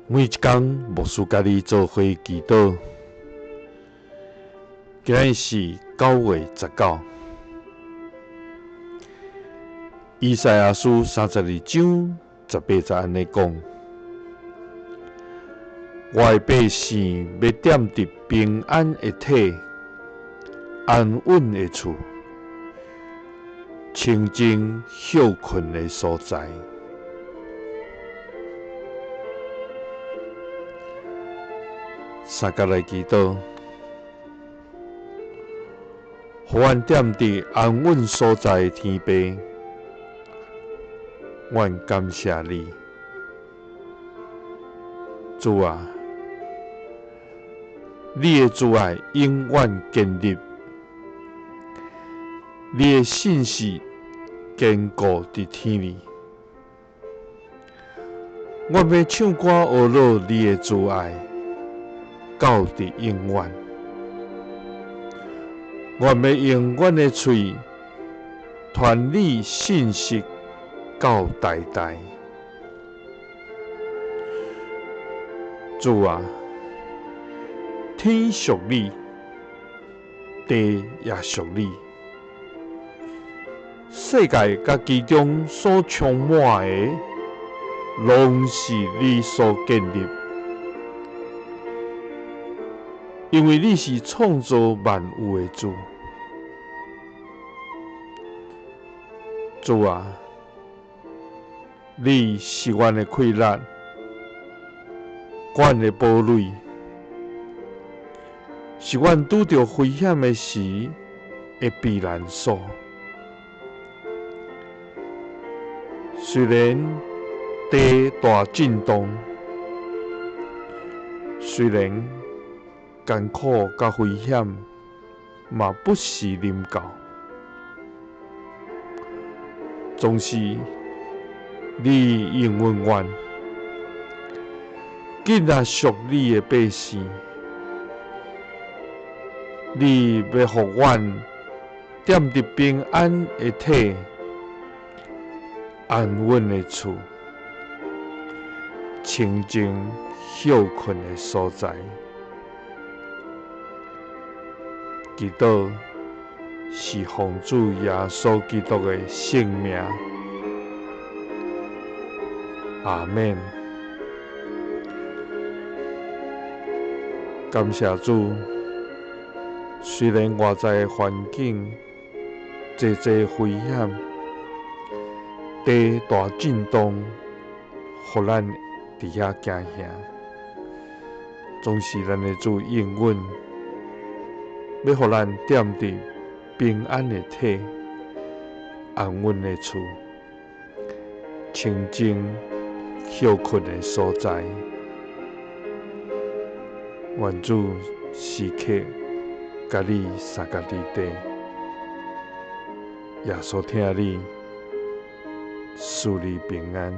每一工牧師佮你做伙祈禱。今日是9月19。以賽亞書32章18節按呢講：我的百姓欲踮佇平安的體、安穩的厝、清靜歇睏的所在。三佮來祈禱，予阮踮佇安穩所在的天父，阮感謝你，主啊，你的慈愛永遠堅立，你的信實堅固佇天裡。阮欲唱歌呵咾你的慈愛，到佇永遠。阮欲用阮的喙傳你信實到代代。主啊，天屬你，地也屬你，世界佮其中所充滿的，攏是你所建立。因為你是創造萬有的主，主啊，你是阮的氣力，阮的堡壘，是阮拄著危險的時的避難所。雖然地大震動，雖然艱苦佮危險嘛不時臨到，總是你應允阮，緊來屬你的百姓，你欲予阮踮佇平安的體、安穩的厝、清靜歇睏的所在。祈禱是奉主耶穌基督的聖名，阿們。感謝主，雖然外在的環境濟濟危險，地大震動，予咱佇遐驚嚇，總是咱的主應允，欲予咱踮佇平安的體、安穩的厝、清靜歇睏的所在。願主時刻佮你相佮佇底，耶穌疼你，賜你平安。